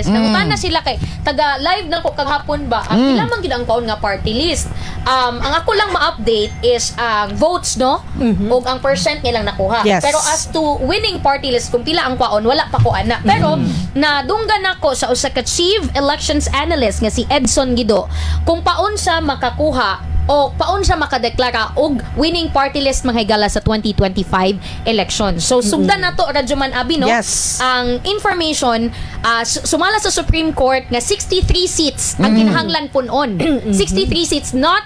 Nangutana sila kay taga live na ko kagahapon ba ang ila man gid ang kaon nga party list. Ang ako lang ma-update is ang votes, no, ug ang percent nilang nakuha. Pero as to winning party list, kung pila ang kwaon, wala pa ko ana. Pero nadunggan nako sa usa ka chief elections analyst nga si Edson Guido kung paunsa makakuha o paunsa makadeklara og winning party list, mga higala, sa 2025 election. So sugdan nato, Radyoman Abi, no? Yes. Ang information sumala sa Supreme Court nga 63 seats ang kinahanglan punon. 63 seats, not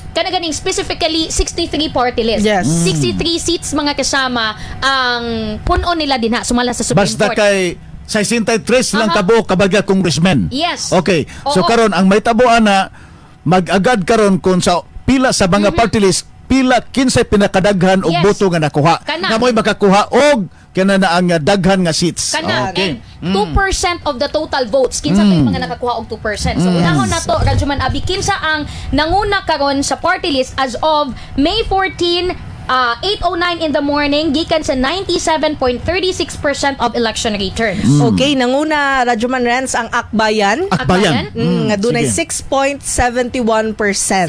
kana ganing specifically 63 party list. 63 seats, mga kasama, ang punon nila dinha sumala sa Supreme Basta Court. kay 63 lang kabuok kabaga congressman. Yes. Okay. So karon ang may tabuan na mag-agad karon kung sa pila sa mga party list, pila, kinsay pinakadaghan og boto nga nakuha. Kana. Nga mo'y makakuha og kana na ang daghan nga seats. Kana. And 2% of the total votes. Kinsa mm. mga nakakuha og 2%? So unahon na to, Radyoman Abi, kinsa ang nanguna karon sa party list as of May 14, 8:09 in the morning, gikan sa 97.36% of election returns? Okay, nanguna, Radyoman Renz, ang Akbayan. Akbayan. Nga dunay Sige. 6.71%.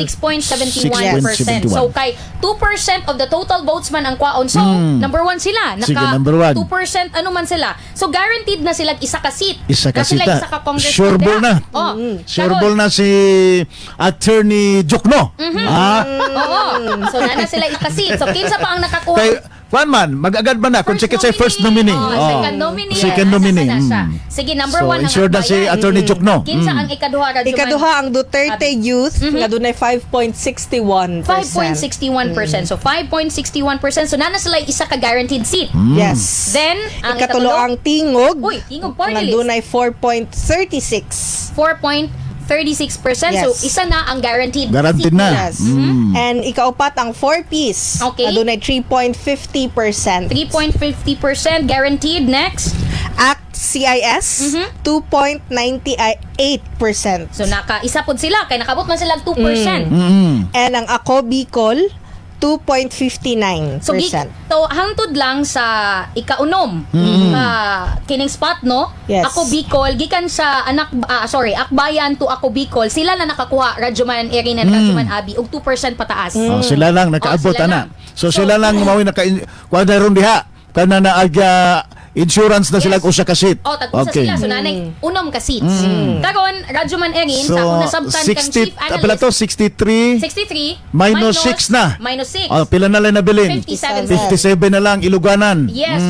6.71%. 6.71. So kay 2% of the total votes man ang kwaon. So number one sila. Naka Sige, number one. 2% ano man sila. So guaranteed na sila isa ka seat. Isa ka Na sila seat. isa ka congressman Sure ball diha. na. Oh. Sure ball na si Attorney Diokno. Ah, Oo. So na sila isa ka seat. So kinsa pa ang nakakuha? Kay kuan man, mag-agad man na kung sige say first nominee. Oh, second nominee. Second Asa nominee. na siya? Sige, number So, one ang insured na si Akbayan. Attorney Diokno. Kinsa ang ikaduha, Radyoman? Ikaduha ang Duterte Youth nga dunay 5.61%. 5.61%. So 5.61%. So nana sila isa ka guaranteed seat. Yes. Then, ang ikatulo ikatulo? ang Tingog. Uy, Tingog party nga list. dunay 4.36. 4.36%. So, isa na ang guaranteed Guaranteed seat. na. Yes. And ikaupat ang 4 Piece. Nga dunay 3.50%. 3.50% guaranteed. Next. ACT CIS 2.98%. So, naka isa pod sila kay nakabot man sila 2%. And ang Ako Bicol 2.59%. So, to hangtod lang sa ikaunom kining spot, no? Yes. Ako Bicol gikan sa anak sorry, Akbayan to Ako Bicol, sila na nakakuha, Radyoman Erin and Radyoman Abi, og 2% pataas. Oh, sila lang nakaabot Oh, sila ana. lang. So, sila lang mao'y naka kuan na ron diha. Kana na aga insurance na sila usa ka seat. Oh, tag-usa sila. So, nanay, unom ka seats. Karon, Radyoman Erin, So sa akong nasabtan kang 60 chief pila analyst, to, 63 63 minus 6 na. Minus 6. Oh, pila na lang nabilin? 57. 57 na lang iluganan. Yes.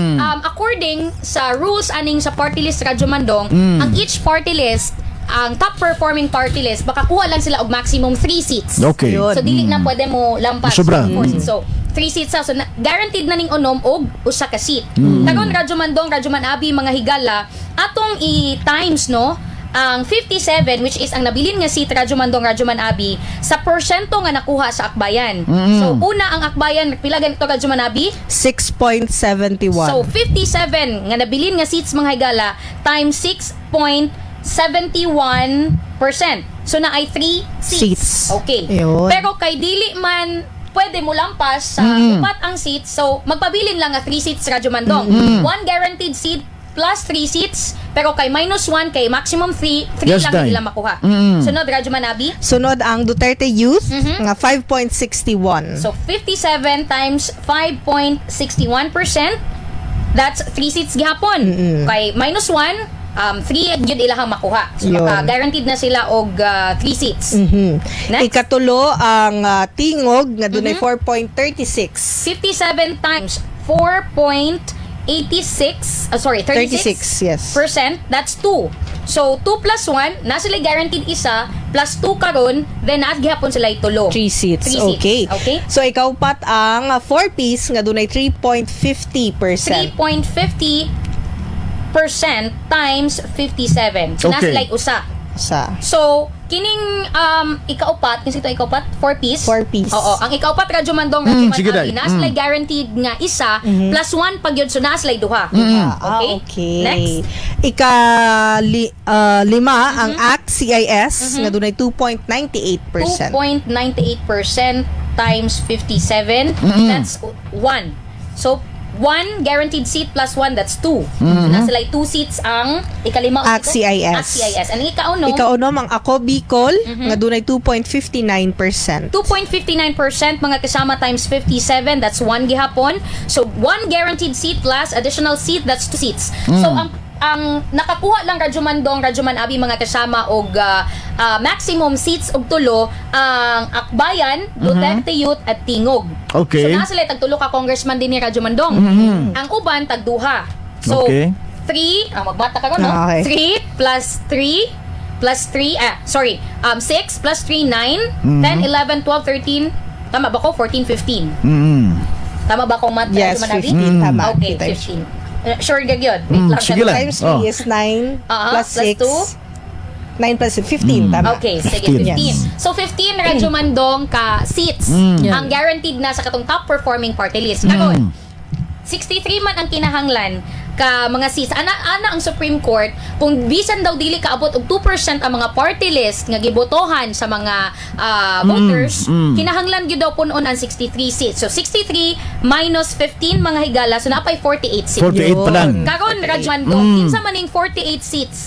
According sa rules aning sa party list, Radyo Mandong, ang each party list, ang top performing party list, makakuha lang sila og maximum 3 seats. Yun. So dili na pwede mo lampas. Sobra. Four seats. So 3 seats sa, so na, guaranteed na ning unom og usa ka seat. Karon, Radyo Mandong, Radyo Man Abi, mga higala, atong i-times, no, ang 57, which is ang nabilin nga seat, Radyo Mandong, Radyo Man Abi, sa porsyento nga nakuha sa Akbayan. So una ang Akbayan, pila ganito, Radyo Man Abi? 6.71. So 57 nga nabilin nga seats, mga higala, times 6.71%. So naay 3 seats. Seats. Okay. Ayun. Pero kay dili man pwede mo lampas sa upat ang seats, so magpabilin lang nga 3 seats, Radyo Mandong. One guaranteed seat plus 3 seats, pero kay minus 1 kay maximum 3, 3 Yes, lang Day. nila makuha. Sunod, Radyo Manabi. Sunod ang Duterte Youth nga 5.61. So 57 times 5.61%, that's 3 seats gihapon. Kay minus 1, 3 gyud ilahang makuha. So Yun. maka guaranteed na sila og 3 seats. Next. Ikatulo ang Tingog nga dunay 4.36. 57 times 4.86, sorry, 36, 36, yes. percent, that's 2. So 2 plus 1, na sila guaranteed isa, plus 2 karon, then naa gihapon sila tulo. 3 seats. Three seats. Okay. Okay. So ikaupat ang 4 Piece nga dunay 3.50%. 3.50% times 57. So, nasa like usa. Sa So, kining ikaupat, kinsa ito ikaupat? 4 piece? 4 piece. Oo. Ang ikaupat, Radyo Mandong, Radyo Sige, Abi, Day. naa sila guaranteed nga isa, plus 1 pag yun, so naa sila duha. Ah, Okay? okay. Next. Ika lima ang ACT CIS nga dunay 2.98%. 2.98% times 57, that's 1. So, One guaranteed seat plus one, that's two. So, naa sila two seats ang ikalima o pito? ACT-CIS. ACT-CIS. Ang ikaunom, Ikaunom ang Ako Bicol nga dunay 2.59%. 2.59%, mga kasama, times 57, that's 1 gihapon. So one guaranteed seat plus additional seat, that's two seats. So ang nakakuha lang, Radyo Mandong, Radyo Man Abi, mga kasama, og maximum seats og tulo ang Akbayan, Duterte Youth at Tingog. So naa sila tag tulo ka congressman din ni Radyo Mandong. Ang uban tag duha. So 3, ah, magmata ka no? Okay. 3 plus 3 plus 3, ah, sorry, 6 plus 3, 9, 10, 11, 12, 13, tama ba ko? 14, 15. Tama ba ko, Matt? Yes, Radyo Man Abi? 15. Tama. Okay, Times 15. Sure, gyud. Wait Mm, lang. sige lang. Times 3 is 9 plus plus 6. 2. 9 plus 15. Tama. Okay, sige, 15. 15. Yes. So, 15 Radyo Mandong ka seats ang guaranteed na sa katong top performing party list. Karon, 63 man ang kinahanglan ka mga seats. Ana ana ang Supreme Court, kung bisan daw dili kaabot og 2% ang mga party list nga gibotohan sa mga voters, kinahanglan gyud daw punon ang 63 seats. So 63 minus 15, mga higala, so napay 48 seats. 48 pa lang. Karon, Radyo Mandong, kinsa man ning 48 seats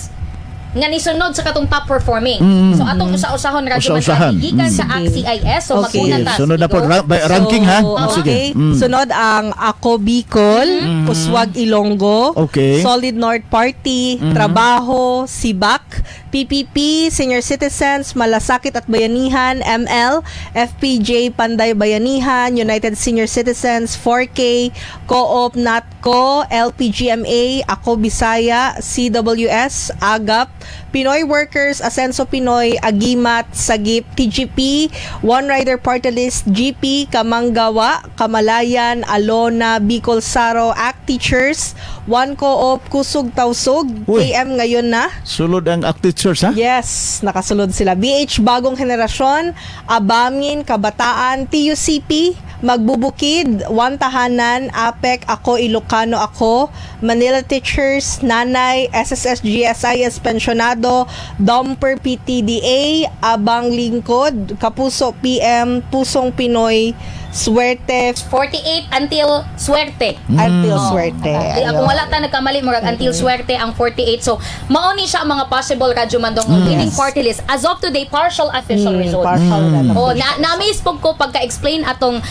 nga nisunod sa katong top performing? So atong usa-usahon, Radyo Usa-usahan. Mandong, gikan sa ACT-CIS. So Okay. maguna ta. Sunod na po. Sige, go. By ranking ha. So, Sige. okay. Sunod ang Ako Bicol, Uswag Ilonggo, Solid North Party, Trabaho, Sibak, PPP, Senior Citizens, Malasakit at Bayanihan, ML, FPJ Panday Bayanihan, United Senior Citizens, 4K, Co-op NATCO, LPGMA, Ako Bisaya, CWS, AGAP, Pinoy Workers, Asenso Pinoy, Agimat, Sagip, TGP, One Rider Party List, GP, Kamanggawa, Kamalayan, Alona, Bicol Saro, ACT Teachers, One Co-op, Kusog Tausog, Uy. KM ngayon na. Sulod ang ACT Teachers ha? Yes, nakasulod sila. BH Bagong Henerasyon, Abamin, Kabataan, TUCP, Magbubukid, One Tahanan, APEC, Ako Ilocano Ako, Manila Teachers, Nanay, SSS GSIS Pensionado, Domper PTDA, Abang Lingkod, Kapuso PM, Pusong Pinoy, Swerte, 48 until swerte. Until Swerte. Di, Ayun. kung wala ta nagkamali, murag until swerte ang 48. So, mao ni siya ang mga possible, Radyo Mandong, winning party list. As of today, partial official results. Partial na Oh, na na-amaze po ko pagka-explain atong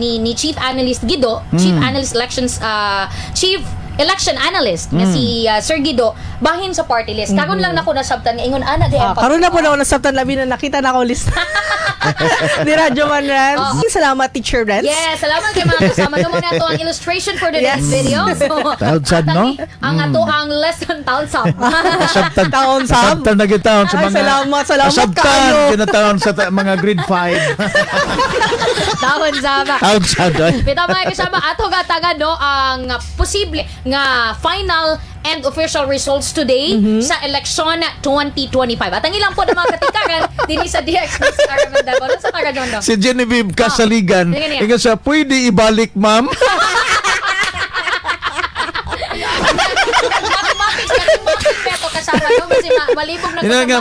ni Chief Analyst Guido, Chief Analyst Elections Chief Election Analyst nga si Sir Guido bahin sa party list. Karon lang nako nasabtan nga ingon ana di Ah, karon na po na ako nasabtan, labi na nakita na ako lista ni Radyo Man Renz. Salamat, Teacher Renz. Yes, salamat kay mga kasama. No mo na to ang illustration for today's video. So, Taon sad, no? Ang ato ang lesson taon sab. Kasabtan. Taon sab. Kasabtan na gitaon sa Ay, mga salamat, salamat Kasabtan kaayo. kinataon sa mga grade 5. Taon sab. Taon sad ay. Bitaw, mga kasama, ato gatagan no ang posible nga final and official results today sa eleksyon 2025. At ang ilang po ng mga katikaran dinhi sa DXBC Aramandal. Ano sa Radyo? Si Genevieve Kasaligan. Ah, sige niya. Ingon siya, pwede ibalik, ma'am. Mathematics, mathematics, kasama no kasi malibog na Ina nga.